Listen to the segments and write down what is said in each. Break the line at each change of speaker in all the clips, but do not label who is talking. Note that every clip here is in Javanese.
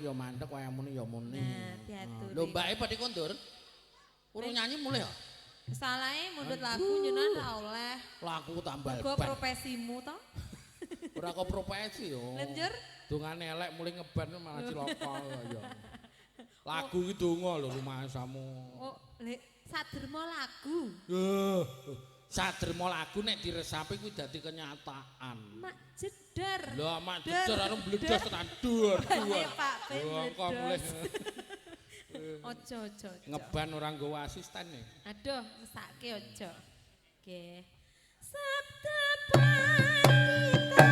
ya mandek, wayah muni ya muni.
Nah, diaturi.
Lho mbake padhe kondur. Urung nyanyi mulih ya?
Salahe mundut lagu nyenan ra oleh.
Lagu tambal
ban. Mergo profesimu to?
Ora kok profesi yo.
Lenjur?
Dongane elek mulih ngeban malah cilaka ya. Lagu iki donga lho rumasamu.
Oh, lek saderma lagu.
Saderma lagu nek diresapi kuwi dadi kenyataan.
Mak jedar.
Lho mak jedar anu mbledos tenan duar duar.
Pak
mulih.
Ojo ojo.
Ngeban ora nggawa asisten e.
Aduh, mesake ojo. Nggih. Sabda pandita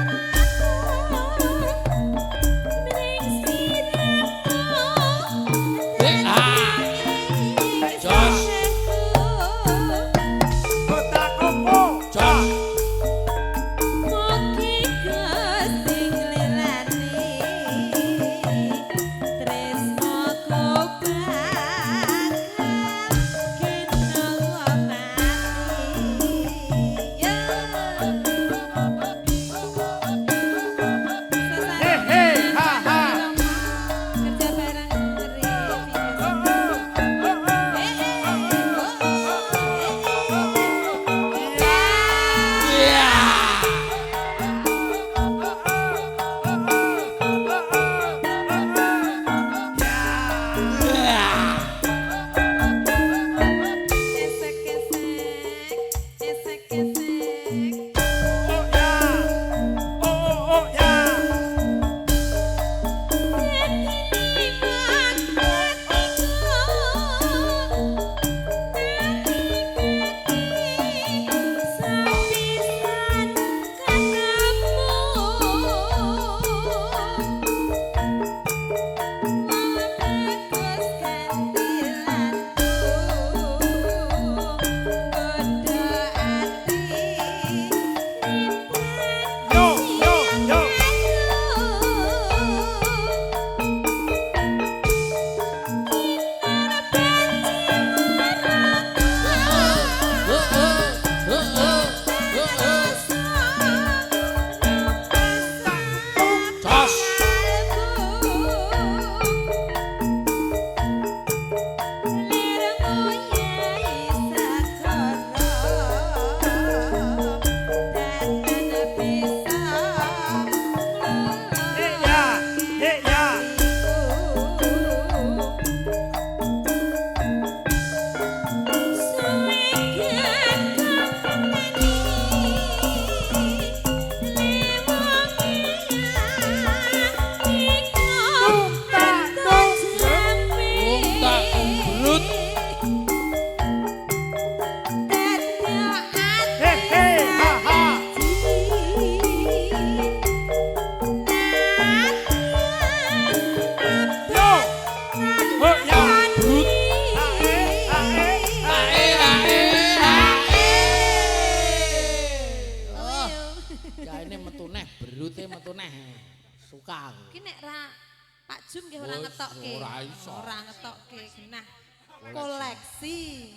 Koleksi.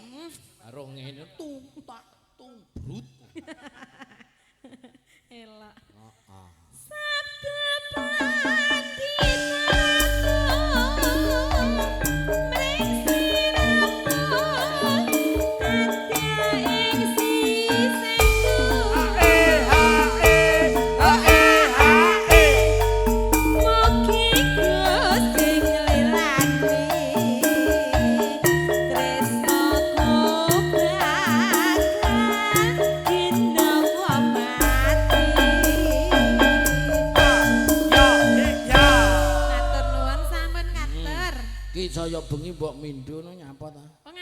Karo ngene tung tak tung brut.
Elok.
Heeh.
Sabda pandita mring siramu dadya ing sisihku.
Ae hae ae hae.
Mugi Gusti nglilani tresnaku bakal ginawa mati.
Ya ya.
Matur nuwun sampun ngatur.
Ki saya bengi mbok mindho no nyapa ta?